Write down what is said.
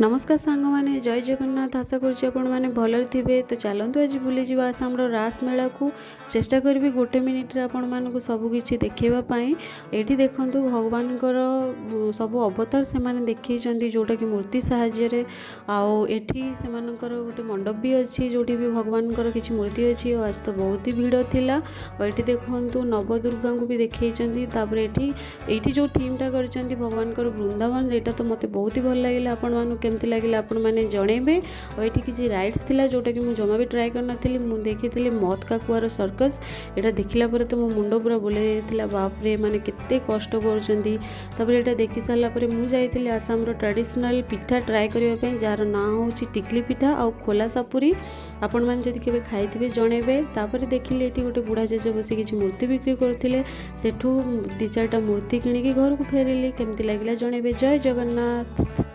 ନମସ୍କାର ସାଙ୍ଗମାନେ, ଜୟ ଜଗନ୍ନାଥ। ଆଶା କରୁଛି ଆପଣମାନେ ଭଲରେ ଥିବେ। ତ ଚାଲନ୍ତୁ, ଆଜି ବୁଲିଯିବା ଆସାମର ରାସ ମେଳାକୁ। ଚେଷ୍ଟା କରିବି ଗୋଟେ ମିନିଟ୍ରେ ଆପଣମାନଙ୍କୁ ସବୁକିଛି ଦେଖେଇବା ପାଇଁ। ଏଇଠି ଦେଖନ୍ତୁ, ଭଗବାନଙ୍କର ସବୁ ଅବତାର ସେମାନେ ଦେଖେଇଛନ୍ତି, ଯେଉଁଟାକି ମୂର୍ତ୍ତି ସାହାଯ୍ୟରେ। ଆଉ ଏଠି ସେମାନଙ୍କର ଗୋଟେ ମଣ୍ଡପ ବି ଅଛି, ଯେଉଁଠି ବି ଭଗବାନଙ୍କର କିଛି ମୂର୍ତ୍ତି ଅଛି। ଆଉ ଆଜି ତ ବହୁତ ହି ଭିଡ଼ ଥିଲା। ଆଉ ଏଠି ଦେଖନ୍ତୁ, ନବଦୁର୍ଗାଙ୍କୁ ବି ଦେଖେଇଛନ୍ତି। ତାପରେ ଏଠି ଏଇଠି ଯେଉଁ ଥିମ୍ଟା କରିଛନ୍ତି ଭଗବାନଙ୍କର ବୃନ୍ଦାବନ, ଏଇଟା ତ ମୋତେ ବହୁତ ହି ଭଲ ଲାଗିଲା। ଆପଣମାନଙ୍କୁ କେମିତି ଲାଗିଲା, ଆପଣମାନେ ଜଣେଇବେ। ଆଉ ଏଠି କିଛି ରାଇଡ଼୍ସ ଥିଲା, ଯେଉଁଟାକି ମୁଁ ଜମା ବି ଟ୍ରାଏ କରିନଥିଲି। ମୁଁ ଦେଖିଥିଲି ମତ କା କୁଆର ସର୍କସ୍। ଏଇଟା ଦେଖିଲା ପରେ ତ ମୋ ମୁଣ୍ଡ ପୁରା ବୁଲେଇ ଯାଇଥିଲା। ବାପରେ, ମାନେ କେତେ କଷ୍ଟ କରୁଛନ୍ତି। ତାପରେ ଏଇଟା ଦେଖି ସାରିଲା ପରେ ମୁଁ ଯାଇଥିଲି ଆସାମର ଟ୍ରାଡ଼ିସନାଲ୍ ପିଠା ଟ୍ରାଏ କରିବା ପାଇଁ, ଯାହାର ନାଁ ହେଉଛି ଟିକଲି ପିଠା ଆଉ ଖୋଲା ସାପୁରି। ଆପଣମାନେ ଯଦି କେବେ ଖାଇଥିବେ, ଜଣେଇବେ। ତାପରେ ଦେଖିଲି ଏଠି ଗୋଟେ ବୁଢ଼ା ଜେଜେ ବସି କିଛି ମୂର୍ତ୍ତି ବିକ୍ରି କରୁଥିଲେ। ସେଠୁ ଦୁଇ ଚାରିଟା ମୂର୍ତ୍ତି କିଣିକି ଘରକୁ ଫେରିଲି। କେମିତି ଲାଗିଲା, ଜଣେଇବେ। ଜୟ ଜଗନ୍ନାଥ।